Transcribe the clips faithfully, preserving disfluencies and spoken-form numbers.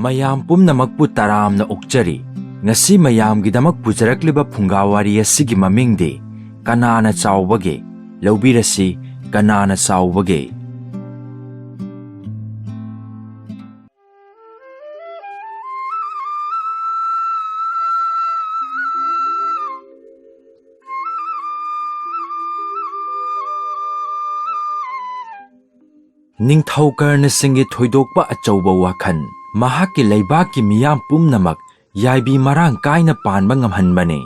ꯃꯌꯥꯝ ꯄꯨꯝꯅꯃꯛꯄꯨ ꯇꯔꯥꯝꯅ ꯑꯣꯛꯆꯔꯤ꯫ ꯉꯁꯤ ꯃꯌꯥꯝꯒꯤꯗꯃꯛ ꯄꯨꯖꯔꯛꯂꯤꯕ ꯐꯨꯡꯒꯥ ꯋꯥꯔꯤ ꯑꯁꯤꯒꯤ ꯃꯃꯤꯡꯗꯤ "ꯀꯅꯥꯅ ꯆꯥꯎꯕꯒꯦ?" ꯂꯧꯕꯤꯔꯁꯤ, "ꯀꯅꯥꯅ ꯆꯥꯎꯕꯒꯦ?" ꯅꯤꯡꯊꯧ ꯀꯔꯅ ꯁꯤꯡꯒꯤ ꯊꯣꯏꯗꯣꯛꯄ ꯑꯆꯧꯕ ꯋꯥꯈꯜ꯫ ꯃꯍꯥꯛꯀꯤ ꯂꯩꯕꯥꯛꯀꯤ ꯃꯤꯌꯥꯝ ꯄꯨꯝꯅꯃꯛ ꯌꯥꯏꯕꯤ ꯃꯔꯥꯡ ꯀꯥꯏꯅ ꯄꯥꯟꯕ ꯉꯝꯍꯟꯕꯅꯤ꯫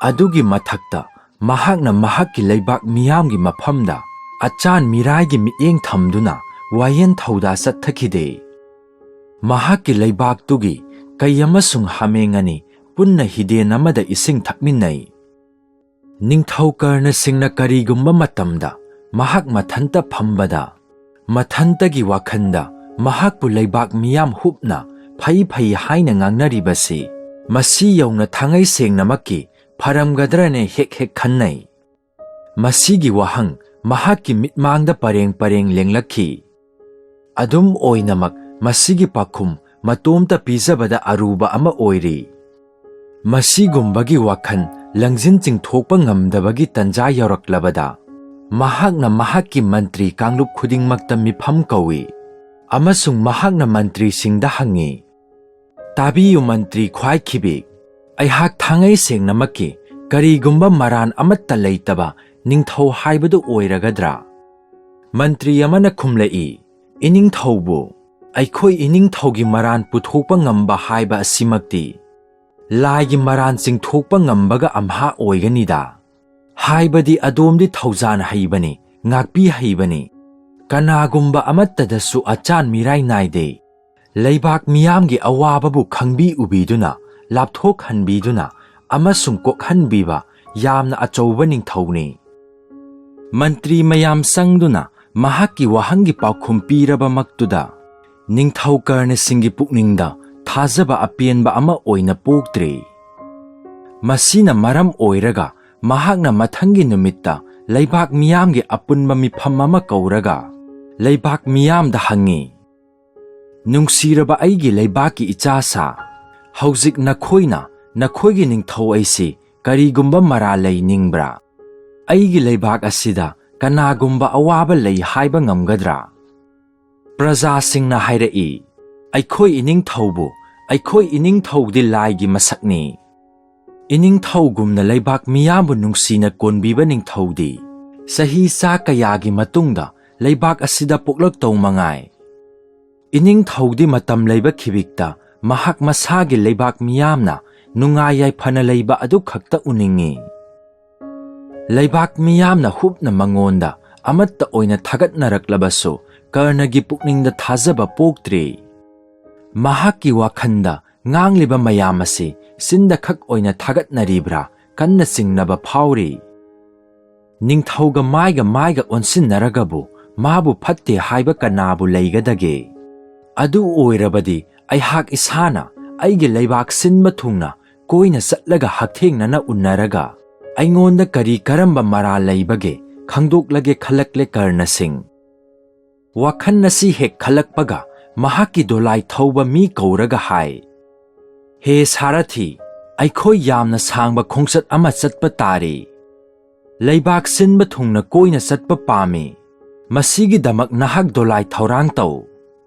ꯑꯗꯨꯒꯤ ꯃꯊꯛꯇ, ꯃꯍꯥꯛꯅ ꯃꯍꯥꯛꯀꯤ ꯂꯩꯕꯥꯛ ꯃꯤꯌꯥꯝꯒꯤ ꯃꯐꯝꯗ ꯑꯆꯥꯟ ꯃꯤꯔꯥꯏꯒꯤ ꯃꯤꯠꯌꯦꯡ ꯊꯝꯗꯨꯅ ꯋꯥꯌꯦꯜ ꯊꯧꯗꯥ ꯆꯠꯊꯈꯤꯗꯦ꯫ ꯃꯍꯥꯛꯀꯤ ꯂꯩꯕꯥꯛꯇꯨꯒꯤ ꯀꯩ ꯑꯃꯁꯨꯡ ꯍꯥꯃꯦꯡ ꯑꯅꯤ ꯄꯨꯟꯅ ꯍꯤꯗꯦꯟ ꯑꯃꯗ ꯏꯁꯤꯡ ꯊꯛꯃꯤꯟꯅꯩ꯫ ꯅꯤꯡꯊꯧ ꯀꯔꯅ ꯁꯤꯡꯅ ꯀꯔꯤꯒꯨꯝꯕ ꯃꯇꯝꯗ ꯃꯍꯥꯛ ꯃꯊꯟꯇ ꯐꯝꯕꯗ, ꯃꯊꯟꯇꯒꯤ ꯋꯥꯈꯜꯗ ꯃꯍꯥꯛꯄꯨ ꯂꯩꯕꯥꯛ ꯃꯤꯌꯥꯝ ꯍꯨꯞꯅ ꯐꯩ ꯐꯩ ꯍꯥꯏꯅ ꯉꯥꯡꯅꯔꯤꯕꯁꯤ ꯃꯁꯤ ꯌꯧꯅ ꯊꯥꯡꯉꯩ ꯁꯦꯡꯅꯃꯛꯀꯤ ꯐꯔꯝꯒꯗ꯭ꯔꯅ ꯍꯦꯛ ꯍꯦꯛ ꯈꯟꯅꯩ꯫ ꯃꯁꯤꯒꯤ ꯋꯥꯍꯪ ꯃꯍꯥꯛꯀꯤ ꯃꯤꯠꯃꯥꯡꯗ ꯄꯔꯦꯡ ꯄꯔꯦꯡ ꯂꯦꯡꯂꯛꯈꯤ꯫ ꯑꯗꯨꯝ ꯑꯣꯏꯅꯃꯛ, ꯃꯁꯤꯒꯤ ꯄꯥꯎꯈꯨꯝ ꯃꯇꯣꯝꯇ ꯄꯤꯖꯕꯗ ꯑꯔꯨꯕ ꯑꯃ ꯑꯣꯏꯔꯤ꯫ ꯃꯁꯤꯒꯨꯝꯕꯒꯤ ꯋꯥꯈꯜ ꯂꯪꯖꯤꯟ ꯆꯤꯡꯊꯣꯛꯄ ꯉꯝꯗꯕꯒꯤ ꯇꯟꯖꯥ ꯌꯧꯔꯛꯂꯕꯗ, ꯃꯍꯥꯛꯅ ꯃꯍꯥꯛꯀꯤ ꯃꯟꯇ꯭ꯔꯤ ꯀꯥꯡꯂꯨꯞ ꯈꯨꯗꯤꯡꯃꯛꯇ ꯃꯤꯐꯝ ꯀꯧꯏ ꯑꯃꯁꯨꯡ ꯃꯍꯥꯛꯅ ꯃꯟꯇ꯭ꯔꯤꯁꯤꯡꯗ ꯍꯪꯉꯤ, "ꯇꯥꯕꯤꯌꯨ, ꯃꯟꯇ꯭ꯔꯤ ꯈ꯭ꯋꯥꯏꯈꯤꯕꯤ, ꯑꯩꯍꯥꯛ ꯊꯥꯡꯉꯩ ꯁꯦꯡꯅꯃꯛꯀꯤ ꯀꯔꯤꯒꯨꯝꯕ ꯃꯔꯥꯟ ꯑꯃꯠꯇ ꯂꯩꯇꯕ ꯅꯤꯡꯊꯧ ꯍꯥꯏꯕꯗꯨ ꯑꯣꯏꯔꯒꯗ꯭ꯔꯥ?" ꯃꯟꯇ꯭ꯔꯤ ꯑꯃꯅ ꯈꯨꯝꯂꯛꯏ, "ꯏꯅꯤꯡꯊꯧꯕꯨ, ꯑꯩꯈꯣꯏ ꯏꯅꯤꯡꯊꯧꯒꯤ ꯃꯔꯥꯟ ꯄꯨꯊꯣꯛꯄ ꯉꯝꯕ ꯍꯥꯏꯕ ꯑꯁꯤꯃꯛꯇꯤ ꯂꯥꯏꯒꯤ ꯃꯔꯥꯟ ꯆꯤꯡꯊꯣꯛꯄ ꯉꯝꯕꯒ ꯑꯝꯍꯥ ꯑꯣꯏꯒꯅꯤꯗ꯫ ꯍꯥꯏꯕꯗꯤ ꯑꯗꯣꯝꯗꯤ ꯊꯧꯖꯥꯟ ꯍꯩꯕꯅꯤ, ꯉꯥꯛꯄꯤ ꯍꯩꯕꯅꯤ꯫ ꯀꯅꯥꯒꯨꯝꯕ ꯑꯃꯠꯇꯗꯁꯨ ꯑꯆꯥꯟ ꯃꯤꯔꯥꯏ ꯅꯥꯏꯗꯦ꯫ ꯂꯩꯕꯥꯛ ꯃꯤꯌꯥꯝꯒꯤ ꯑꯋꯥꯕꯕꯨ ꯈꯪꯕꯤ ꯎꯕꯤꯗꯨꯅ, ꯂꯥꯞꯊꯣꯛꯍꯟꯕꯤꯗꯨꯅ ꯑꯃꯁꯨꯡ ꯀꯣꯛꯍꯟꯕꯤꯕ ꯌꯥꯝꯅ ꯑꯆꯧꯕ ꯅꯤꯡꯊꯧꯅꯤ꯫" ꯃꯟꯇ꯭ꯔꯤ ꯃꯌꯥꯝ ꯆꯪꯗꯨꯅ ꯃꯍꯥꯛꯀꯤ ꯋꯥꯍꯪꯒꯤ ꯄꯥꯎꯈꯨꯝ ꯄꯤꯔꯕꯃꯛꯇꯨꯗ, ꯅꯤꯡꯊꯧ ꯀꯔꯅ ꯁꯤꯡꯒꯤ ꯄꯨꯛꯅꯤꯡꯗ ꯊꯥꯖꯕ ꯑꯄꯦꯟꯕ ꯑꯃ ꯑꯣꯏꯅ ꯄꯣꯛꯇ꯭ꯔꯤ꯫ ꯃꯁꯤꯅ ꯃꯔꯝ ꯑꯣꯏꯔꯒ ꯃꯍꯥꯛꯅ ꯃꯊꯪꯒꯤ ꯅꯨꯃꯤꯠꯇ ꯂꯩꯕꯥꯛ ꯃꯤꯌꯥꯝꯒꯤ ꯑꯄꯨꯟꯕ ꯃꯤꯐꯝ ꯑꯃ ꯀꯧꯔꯒ ꯂꯩꯕꯥꯛ ꯃꯤꯌꯥꯝꯗ ꯍꯪꯉꯤ, "ꯅꯨꯡꯁꯤꯔꯕ ꯑꯩꯒꯤ ꯂꯩꯕꯥꯛꯀꯤ ꯏꯆꯥꯁꯥ, ꯍꯧꯖꯤꯛ ꯅꯈꯣꯏꯅ ꯅꯈꯣꯏꯒꯤ ꯅꯤꯡꯊꯧ ꯑꯩꯁꯤ ꯀꯔꯤꯒꯨꯝꯕ ꯃꯔꯥꯜ ꯂꯩ ꯅꯤꯡꯕ꯭ꯔꯥ? ꯑꯩꯒꯤ ꯂꯩꯕꯥꯛ ꯑꯁꯤꯗ ꯀꯅꯥꯒꯨꯝꯕ ꯑꯋꯥꯕ ꯂꯩ ꯍꯥꯏꯕ ꯉꯝꯒꯗ꯭ꯔꯥ?" ꯄ꯭ꯔꯖꯥꯁꯤꯡꯅ ꯍꯥꯏꯔꯛꯏ, "ꯑꯩꯈꯣꯏ ꯏꯅꯤꯡꯊꯧꯕꯨ, ꯑꯩꯈꯣꯏ ꯏꯅꯤꯡꯊꯧꯗꯤ ꯂꯥꯏꯒꯤ ꯃꯁꯛꯅꯤ꯫ ꯏꯅꯤꯡꯊꯧꯒꯨꯝꯅ ꯂꯩꯕꯥꯛ ꯃꯤꯌꯥꯝꯕꯨ ꯅꯨꯡꯁꯤꯅ ꯀꯣꯟꯕꯤꯕ ꯅꯤꯡꯊꯧꯗꯤ ꯆꯍꯤ ꯆꯥ ꯀꯌꯥꯒꯤ ꯃꯇꯨꯡꯗ ꯂꯩꯕꯥꯛ ꯑꯁꯤꯗ ꯄꯣꯛꯂꯛꯇꯧ ꯃꯉꯥꯏ꯫ ꯏꯅꯤꯡꯊꯧꯗꯤ ꯃꯇꯝ ꯂꯩꯕ ꯈꯤꯕꯤꯛꯇ ꯃꯍꯥꯛ ꯃꯁꯥꯒꯤ ꯂꯩꯕꯥꯛ ꯃꯤꯌꯥꯝꯅ ꯅꯨꯡꯉꯥꯏ ꯌꯥꯏꯐꯅ ꯂꯩꯕ ꯑꯗꯨ ꯈꯛꯇ ꯎꯅꯤꯡꯏ꯫ ꯂꯩꯕꯥꯛ ꯃꯤꯌꯥꯝꯅ ꯍꯨꯞꯅ ꯃꯉꯣꯟꯗ ꯑꯃꯠꯇ ꯑꯣꯏꯅ ꯊꯥꯒꯠꯅꯔꯛꯂꯕꯁꯨ ꯀꯔꯅꯒꯤ ꯄꯨꯛꯅꯤꯡꯗ ꯊꯥꯖꯕ ꯄꯣꯛꯇ꯭ꯔꯤ꯫ ꯃꯍꯥꯛꯀꯤ ꯋꯥꯈꯜꯗ ꯉꯥꯡꯂꯤꯕ ꯃꯌꯥꯝ ꯑꯁꯤ ꯆꯤꯟꯗ ꯈꯛ ꯑꯣꯏꯅ ꯊꯥꯒꯠꯅꯔꯤꯕ꯭ꯔꯥ ꯀꯟꯅ ꯆꯤꯡꯅꯕ ꯐꯥꯎꯔꯤ꯫ ꯅꯤꯡꯊꯧꯒ ꯃꯥꯏꯒ ꯃꯥꯏꯒ ꯑꯣꯟꯁꯤꯟꯅꯔꯒꯕꯨ ꯃꯥꯕꯨ ꯐꯠꯇꯦ ꯍꯥꯏꯕ ꯀꯅꯥꯕꯨ ꯂꯩꯒꯗꯒꯦ? ꯑꯗꯨ ꯑꯣꯏꯔꯕꯗꯤ ꯑꯩꯍꯥꯛ ꯏꯁꯥꯅ ꯑꯩꯒꯤ ꯂꯩꯕꯥꯛ ꯁꯤꯟꯕ ꯊꯨꯡꯅ ꯀꯣꯏꯅ ꯆꯠꯂꯒ ꯍꯛꯊꯦꯡꯅꯅ ꯎꯅꯔꯒ ꯑꯩꯉꯣꯟꯗ ꯀꯔꯤ ꯀꯔꯝꯕ ꯃꯔꯥꯜ ꯂꯩꯕꯒꯦ ꯈꯪꯗꯣꯛꯂꯒꯦ ꯈꯜꯂꯛꯂꯦ ꯀꯔꯅ ꯁꯤꯡ꯫ ꯋꯥꯈꯜ ꯑꯁꯤ ꯍꯦꯛ ꯈꯜꯂꯛꯄꯒ ꯃꯍꯥꯛꯀꯤ ꯗꯣꯂꯥꯏ ꯊꯧꯕ ꯃꯤ ꯀꯧꯔꯒ ꯍꯥꯏ, "ꯍꯦ ꯁꯥꯔꯊꯤ, ꯑꯩꯈꯣꯏ ꯌꯥꯝꯅ ꯁꯥꯡꯕ ꯈꯣꯡꯆꯠ ꯑꯃ ꯆꯠꯄ ꯇꯥꯔꯦ꯫ ꯂꯩꯕꯥꯛ ꯁꯤꯟꯕ ꯊꯨꯡꯅ ꯀꯣꯏꯅ ꯆꯠꯄ ꯄꯥꯝꯃꯤ꯫ ꯃꯁꯤꯒꯤꯗꯃꯛ ꯅꯍꯥꯛ ꯗꯣꯂꯥꯏ ꯊꯧꯔꯥꯡ ꯇꯧ꯫"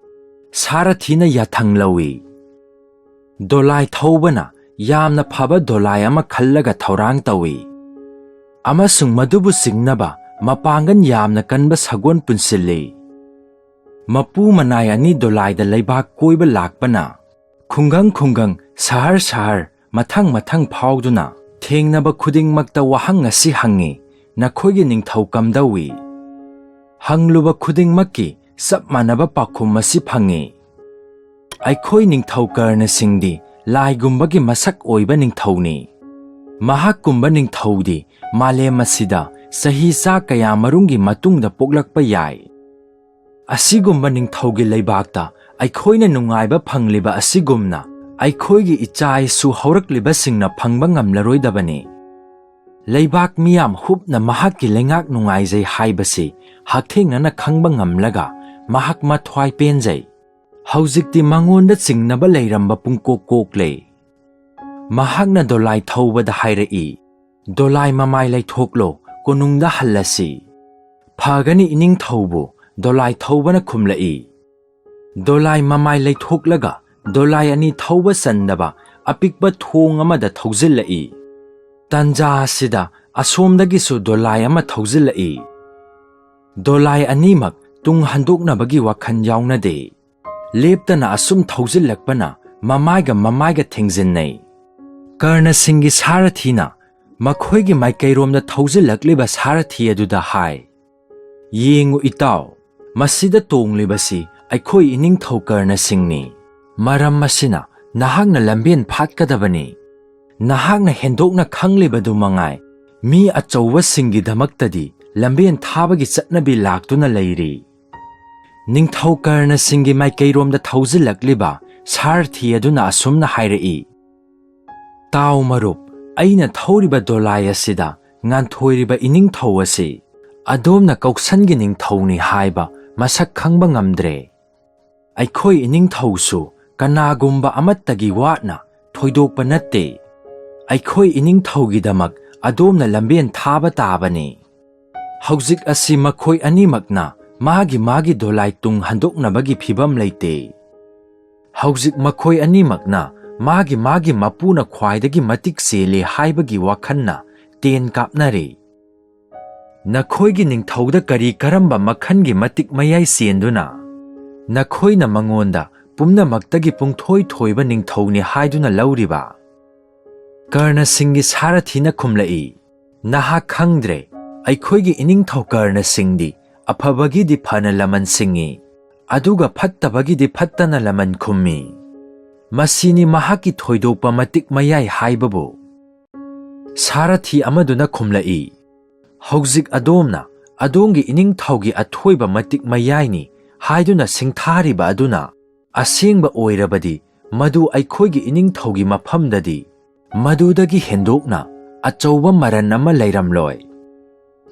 ꯁꯥꯔꯊꯤꯅ ꯌꯥꯊꯪ ꯂꯧꯏ꯫ ꯗꯣꯂꯥꯏ ꯊꯧꯕꯅ ꯌꯥꯝꯅ ꯐꯕ ꯗꯣꯂꯥꯏ ꯑꯃ ꯈꯜꯂꯒ ꯊꯧꯔꯥꯡ ꯇꯧꯏ ꯑꯃꯁꯨꯡ ꯃꯗꯨꯕꯨ ꯆꯤꯡꯅꯕ ꯃꯄꯥꯡꯒꯜ ꯌꯥꯝꯅ ꯀꯟꯕ ꯁꯒꯣꯜ ꯄꯨꯟꯁꯤꯜꯂꯤ꯫ ꯃꯄꯨ ꯃꯅꯥꯏ ꯑꯅꯤ ꯗꯣꯂꯥꯏꯗ ꯂꯩꯕꯥꯛ ꯀꯣꯏꯕ ꯂꯥꯛꯄꯅ ꯈꯨꯡꯒꯪ ꯈꯨꯡꯒꯪ, ꯁꯍꯔ ꯁꯍꯔ, ꯃꯊꯪ ꯃꯊꯪ ꯐꯥꯎꯗꯨꯅ ꯊꯦꯡꯅꯕ ꯈꯨꯗꯤꯡꯃꯛꯇ ꯋꯥꯍꯪ ꯑꯁꯤ ꯍꯪꯉꯤ, "ꯅꯈꯣꯏꯒꯤ ꯅꯤꯡꯊꯧ ꯀꯝꯗꯧꯏ?" ꯍꯪꯂꯨꯕ ꯈꯨꯗꯤꯡꯃꯛꯀꯤ ꯆꯞ ꯃꯥꯟꯅꯕ ꯄꯥꯎꯈꯨꯝ ꯑꯁꯤ ꯐꯪꯉꯤ, "ꯑꯩꯈꯣꯏ ꯅꯤꯡꯊꯧ ꯀꯔꯅ ꯁꯤꯡꯗꯤ ꯂꯥꯏꯒꯨꯝꯕꯒꯤ ꯃꯁꯛ ꯑꯣꯏꯕ ꯅꯤꯡꯊꯧꯅꯤ꯫ ꯃꯍꯥꯛꯀꯨꯝꯕ ꯅꯤꯡꯊꯧꯗꯤ ꯃꯥꯂꯦꯝ ꯑꯁꯤꯗ ꯆꯍꯤ ꯆꯥ ꯀꯌꯥ ꯃꯔꯨꯝꯒꯤ ꯃꯇꯨꯡꯗ ꯄꯣꯛꯂꯛꯄ ꯌꯥꯏ꯫ ꯑꯁꯤꯒꯨꯝꯕ ꯅꯤꯡꯊꯧꯒꯤ ꯂꯩꯕꯥꯛꯇ ꯑꯩꯈꯣꯏꯅ ꯅꯨꯡꯉꯥꯏꯕ ꯐꯪꯂꯤꯕ ꯑꯁꯤꯒꯨꯝꯅ ꯑꯩꯈꯣꯏꯒꯤ ꯏꯆꯥ ꯏꯁꯨ ꯍꯧꯔꯛꯂꯤꯕꯁꯤꯡꯅ ꯐꯪꯕ ꯉꯝꯂꯔꯣꯏꯗꯕꯅꯤ꯫" ꯂꯩꯕꯥꯛ ꯃꯤꯌꯥꯝ ꯍꯨꯞꯅ ꯃꯍꯥꯛꯀꯤ ꯂꯩꯉꯥꯛ ꯅꯨꯡꯉꯥꯏꯖꯩ ꯍꯥꯏꯕꯁꯤ ꯍꯛꯊꯦꯡꯅꯅ ꯈꯪꯕ ꯉꯝꯂꯒ ꯃꯍꯥꯛ ꯃꯊ꯭ꯋꯥꯏ ꯄꯦꯟꯖꯩ꯫ ꯍꯧꯖꯤꯛꯇꯤ ꯃꯉꯣꯟꯗ ꯆꯤꯡꯅꯕ ꯂꯩꯔꯝꯕ ꯄꯨꯡꯀꯣꯛ ꯀꯣꯛꯂꯦ꯫ ꯃꯍꯥꯛꯅ ꯗꯣꯂꯥꯏ ꯊꯧꯕꯗ ꯍꯥꯏꯔꯛꯏ, "ꯗꯣꯂꯥꯏ, ꯃꯃꯥꯏ ꯂꯩꯊꯣꯛꯂꯣ, ꯀꯣꯅꯨꯡꯗ ꯍꯜꯂꯁꯤ꯫" "ꯐꯒꯅꯤ ꯏꯅꯤꯡꯊꯧꯕꯨ," ꯗꯣꯂꯥꯏ ꯊꯧꯕꯅ ꯈꯨꯝꯂꯛꯏ꯫ ꯗꯣꯂꯥꯏ ꯃꯃꯥꯏ ꯂꯩꯊꯣꯛꯂꯒ ꯗꯣꯂꯥꯏ ꯑꯅꯤ ꯊꯧꯕ ꯆꯟꯗꯕ ꯑꯄꯤꯛꯄ ꯊꯣꯡ ꯑꯃꯗ ꯊꯧꯖꯤꯜꯂꯛꯏ꯫ ꯇꯟꯖꯥ ꯑꯁꯤꯗ ꯑꯁꯣꯝꯗꯒꯤꯁꯨ ꯗꯣꯂꯥꯏ ꯑꯃ ꯊꯧꯖꯤꯜꯂꯛꯏ꯫ ꯗꯣꯂꯥꯏ ꯑꯅꯤꯃꯛ ꯇꯨꯡ ꯍꯟꯗꯣꯛꯅꯕꯒꯤ ꯋꯥꯈꯜ ꯌꯥꯎꯅꯗꯦ꯫ ꯂꯦꯞꯇꯅ ꯑꯁꯨꯝ ꯊꯧꯖꯤꯜꯂꯛꯄꯅ ꯃꯃꯥꯏꯒ ꯃꯃꯥꯏꯒ ꯊꯦꯡꯖꯤꯟꯅꯩ꯫ ꯀꯔꯅꯁꯤꯡꯒꯤ ꯁꯥꯔꯊꯤꯅ ꯃꯈꯣꯏꯒꯤ ꯃꯥꯏꯀꯩꯔꯣꯝꯗ ꯊꯧꯖꯤꯜꯂꯛꯂꯤꯕ ꯁꯥꯔꯊꯤ ꯑꯗꯨꯗ ꯍꯥꯏ, "ꯌꯦꯡꯉꯨ ꯏꯇꯥꯎ, ꯃꯁꯤꯗ ꯇꯣꯡꯂꯤꯕꯁꯤ ꯑꯩꯈꯣꯏ ꯏꯅꯤꯡꯊꯧ ꯀꯔꯅꯁꯤꯡꯅꯤ꯫ ꯃꯔꯝ ꯑꯁꯤꯅ ꯅꯍꯥꯛꯅ ꯂꯝꯕꯦꯟ ꯐꯥꯠꯀꯗꯕꯅꯤ꯫ ꯅꯍꯥꯛꯅ ꯍꯦꯟꯗꯣꯛꯅ ꯈꯪꯂꯤꯕꯗꯨ ꯃꯉꯥꯏ, ꯃꯤ ꯑꯆꯧꯕꯁꯤꯡꯒꯤꯗꯃꯛꯇꯗꯤ ꯂꯝꯕꯦꯟ ꯊꯥꯕꯒꯤ ꯆꯠꯅꯕꯤ ꯂꯥꯛꯇꯨꯅ ꯂꯩꯔꯤ꯫" ꯅꯤꯡꯊꯧ ꯀꯔꯅꯁꯤꯡꯒꯤ ꯃꯥꯏꯀꯩꯔꯣꯝꯗ ꯊꯧꯖꯤꯜꯂꯛꯂꯤꯕ ꯁꯥꯔꯊꯤ ꯑꯗꯨꯅ ꯑꯁꯨꯝꯅ ꯍꯥꯏꯔꯛꯏ, "ꯇꯥꯎ ꯃꯔꯨꯞ, ꯑꯩꯅ ꯊꯧꯔꯤꯕ ꯗꯣꯂꯥꯏ ꯑꯁꯤꯗ ꯉꯥꯟꯊꯣꯏꯔꯤꯕ ꯏꯅꯤꯡꯊꯧ ꯑꯁꯤ ꯑꯗꯣꯝꯅ ꯀꯧꯁꯟꯒꯤ ꯅꯤꯡꯊꯧꯅꯤ ꯍꯥꯏꯕ ꯃꯁꯛ ꯈꯪꯕ ꯉꯝꯗ꯭ꯔꯦ꯫ ꯑꯩꯈꯣꯏ ꯏꯅꯤꯡꯊꯧꯁꯨ ꯀꯅꯥꯒꯨꯝꯕ ꯑꯃꯠꯇꯒꯤ ꯋꯥꯠꯅ ꯊꯣꯏꯗꯣꯛꯄ ꯅꯠꯇꯦ꯫ ꯑꯩꯈꯣꯏ ꯏꯅꯤꯡꯊꯧꯒꯤꯗꯃꯛ ꯑꯗꯣꯝꯅ ꯂꯝꯕꯦꯟ ꯊꯥꯕ ꯇꯥꯕꯅꯤ꯫" ꯍꯧꯖꯤꯛ ꯑꯁꯤ ꯃꯈꯣꯏ ꯑꯅꯤꯃꯛꯅ ꯃꯥꯒꯤ ꯃꯥꯒꯤ ꯗꯣꯂꯥꯏ ꯇꯨꯡ ꯍꯟꯗꯣꯛꯅꯕꯒꯤ ꯐꯤꯕꯝ ꯂꯩꯇꯦ꯫ ꯍꯧꯖꯤꯛ ꯃꯈꯣꯏ ꯑꯅꯤꯃꯛꯅ ꯃꯥꯒꯤ ꯃꯥꯒꯤ ꯃꯄꯨꯅ ꯈ꯭ꯋꯥꯏꯗꯒꯤ ꯃꯇꯤꯛ ꯆꯦꯜꯂꯤ ꯍꯥꯏꯕꯒꯤ ꯋꯥꯈꯜꯅ ꯇꯦꯟ ꯀꯥꯞꯅꯔꯤ꯫ "ꯅꯈꯣꯏꯒꯤ ꯅꯤꯡꯊꯧꯗ ꯀꯔꯤ ꯀꯔꯝꯕ ꯃꯈꯜꯒꯤ ꯃꯇꯤꯛ ꯃꯌꯥꯏ ꯆꯦꯟꯗꯨꯅ ꯅꯈꯣꯏꯅ ꯃꯉꯣꯟꯗ ꯄꯨꯝꯅꯃꯛꯇꯒꯤ ꯄꯨꯡꯊꯣꯏ ꯊꯣꯏꯕ ꯅꯤꯡꯊꯧꯅꯤ ꯍꯥꯏꯗꯨꯅ ꯂꯧꯔꯤꯕ?" ꯀꯔꯅꯁꯤꯡꯒꯤ ꯁꯥꯔꯊꯤꯅ ꯈꯨꯝꯂꯛꯏ, "ꯅꯍꯥꯛ ꯈꯪꯗ꯭ꯔꯦ, ꯑꯩꯈꯣꯏꯒꯤ ꯏꯅꯤꯡꯊꯧ ꯀꯔꯅꯁꯤꯡꯗꯤ ꯑꯐꯕꯒꯤꯗꯤ ꯐꯅ ꯂꯃꯟ ꯁꯤꯡꯉꯤ, ꯑꯗꯨꯒ ꯐꯠꯇꯕꯒꯤꯗꯤ ꯐꯠꯇꯅ ꯂꯃꯟ ꯈꯨꯝꯃꯤ꯫ ꯃꯁꯤꯅꯤ ꯃꯍꯥꯛꯀꯤ ꯊꯣꯏꯗꯣꯛꯄ ꯃꯇꯤꯛ ꯃꯌꯥꯏ ꯍꯥꯏꯕꯕꯨ꯫" ꯁꯥꯔꯊꯤ ꯑꯃꯗꯨꯅ ꯈꯨꯝꯂꯛꯏ, "ꯍꯧꯖꯤꯛ ꯑꯗꯣꯝꯅ ꯑꯗꯣꯝꯒꯤ ꯏꯅꯤꯡꯊꯧꯒꯤ ꯑꯊꯣꯏꯕ ꯃꯇꯤꯛ ꯃꯌꯥꯏꯅꯤ ꯍꯥꯏꯗꯨꯅ ꯁꯤꯡꯊꯥꯔꯤꯕ ꯑꯗꯨꯅ ꯑꯁꯦꯡꯕ ꯑꯣꯏꯔꯕꯗꯤ ꯃꯗꯨ ꯑꯩꯈꯣꯏꯒꯤ ꯏꯅꯤꯡꯊꯧꯒꯤ ꯃꯐꯝꯗꯗꯤ ꯃꯗꯨꯗꯒꯤ ꯍꯦꯟꯗꯣꯛꯅ ꯑꯆꯧꯕ ꯃꯔꯟ ꯑꯃ ꯂꯩꯔꯝꯂꯣꯏ꯫"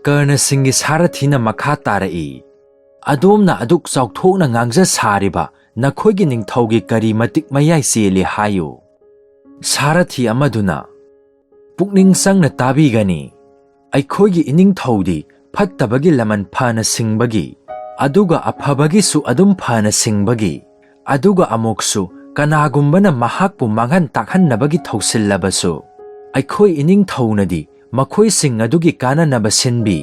ꯀꯔꯅꯁꯤꯡꯒꯤ ꯁꯥꯔꯊꯤꯅ ꯃꯈꯥ ꯇꯥꯔꯛꯏ, "ꯑꯗꯣꯝꯅ ꯑꯗꯨꯛ ꯆꯥꯎꯊꯣꯛꯅ ꯉꯥꯡꯖ ꯁꯥꯔꯤꯕ "ꯅꯈꯣꯏꯒꯤ ꯅꯤꯡꯊꯧꯒꯤ ꯀꯔꯤ ꯃꯇꯤꯛ ꯃꯌꯥꯏ ꯆꯦꯜꯂꯤ ꯍꯥꯏꯌꯨ?" ꯁꯥꯔꯊꯤ ꯑꯃꯗꯨꯅ, "ꯄꯨꯛꯅꯤꯡ ꯆꯪꯅ ꯇꯥꯕꯤꯒꯅꯤ꯫ ꯑꯩꯈꯣꯏꯒꯤ ꯏꯅꯤꯡꯊꯧꯗꯤ ꯐꯠꯇꯕꯒꯤ ꯂꯃꯟ ꯐꯅ ꯁꯤꯡꯕꯒꯤ, ꯑꯗꯨꯒ ꯑꯐꯕꯒꯤꯁꯨ ꯑꯗꯨꯝ ꯐꯅ ꯁꯤꯡꯕꯒꯤ, ꯑꯗꯨꯒ ꯑꯃꯨꯛꯁꯨ ꯀꯅꯥꯒꯨꯝꯕꯅ ꯃꯍꯥꯛꯄꯨ ꯃꯥꯡꯍꯟ ꯇꯥꯛꯍꯟꯅꯕꯒꯤ ꯊꯧꯁꯤꯜꯂꯕꯁꯨ, ꯑꯩꯈꯣꯏ ꯏꯅꯤꯡꯊꯧꯅꯗꯤ ꯃꯈꯣꯏꯁꯤꯡ ꯑꯗꯨꯒꯤ ꯀꯥꯟꯅꯅꯕ ꯁꯤꯟꯕꯤ꯫"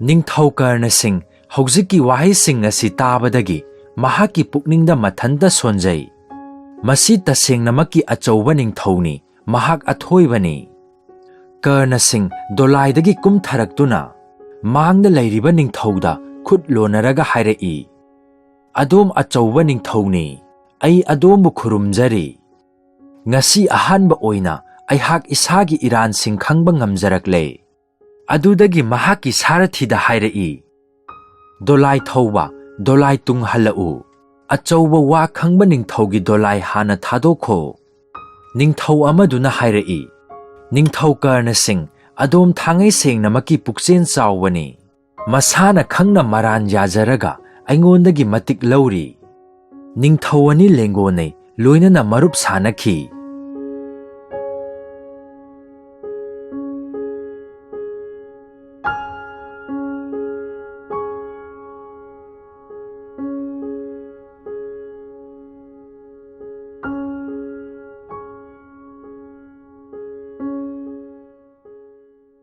ꯅꯤꯡꯊꯧ ꯀꯔꯅ ꯁꯤꯡ ꯍꯧꯖꯤꯛꯀꯤ ꯋꯥꯍꯩꯁꯤꯡ ꯑꯁꯤ ꯇꯥꯕꯗꯒꯤ ꯃꯍꯥꯛꯀꯤ ꯄꯨꯛꯅꯤꯡꯗ ꯃꯊꯟꯇ ꯁꯣꯟꯖꯩ꯫ ꯃꯁꯤ ꯇꯁꯦꯡꯅꯃꯛꯀꯤ ꯑꯆꯧꯕ ꯅꯤꯡꯊꯧꯅꯤ, ꯃꯍꯥꯛ ꯑꯊꯣꯏꯕꯅꯤ꯫ ꯀꯔꯅ ꯁꯤꯡ ꯗꯣꯂꯥꯏꯗꯒꯤ ꯀꯨꯝꯊꯔꯛꯇꯨꯅ ꯃꯥꯡꯗ ꯂꯩꯔꯤꯕ ꯅꯤꯡꯊꯧꯗ ꯈꯨꯠ ꯂꯣꯟꯅꯔꯒ ꯍꯥꯏꯔꯛꯏ, "ꯑꯗꯣꯝ ꯑꯆꯧꯕ ꯅꯤꯡꯊꯧꯅꯤ, ꯑꯩ ꯑꯗꯣꯝꯕꯨ ꯈꯨꯔꯨꯝꯖꯔꯤ꯫ ꯉꯁꯤ ꯑꯍꯥꯟꯕ ꯑꯣꯏꯅ ꯑꯩꯍꯥꯛ ꯏꯁꯥꯒꯤ ꯏꯔꯥꯟꯁꯤꯡ ꯈꯪꯕ ꯉꯝꯖꯔꯛꯂꯦ꯫" ꯑꯗꯨꯗꯒꯤ ꯃꯍꯥꯛꯀꯤ ꯁꯥꯔꯊꯤꯗ ꯍꯥꯏꯔꯛꯏ, "ꯗꯣꯂꯥꯏ ꯊꯧꯕ, ꯗꯣꯂꯥꯏ ꯇꯨꯡ ꯍꯜꯂꯛꯎ꯫ ꯑꯆꯧꯕ ꯋꯥ ꯈꯪꯕ ꯅꯤꯡꯊꯧꯒꯤ ꯗꯣꯂꯥꯏ ꯍꯥꯟꯅ ꯊꯥꯗꯣꯛꯈꯣ꯫" ꯅꯤꯡꯊꯧ ꯑꯃꯗꯨꯅ ꯍꯥꯏꯔꯛꯏ, "ꯅꯤꯡꯊꯧ ꯀꯔꯅ ꯁꯤꯡ, ꯑꯗꯣꯝ ꯊꯥꯡꯉꯩ ꯁꯦꯡꯅꯃꯛꯀꯤ ꯄꯨꯛꯆꯦꯜ ꯆꯥꯎꯕꯅꯤ꯫ ꯃꯁꯥꯅ ꯈꯪꯅ ꯃꯔꯥꯟ ꯌꯥꯖꯔꯒ ꯑꯩꯉꯣꯟꯗꯒꯤ ꯃꯇꯤꯛ ꯂꯧꯔꯤ꯫" ꯅꯤꯡꯊꯧ ꯑꯅꯤ ꯂꯦꯡꯒꯣꯟꯅꯩ ꯂꯣꯏꯅꯅ ꯃꯔꯨꯞ ꯁꯥꯅꯈꯤ꯫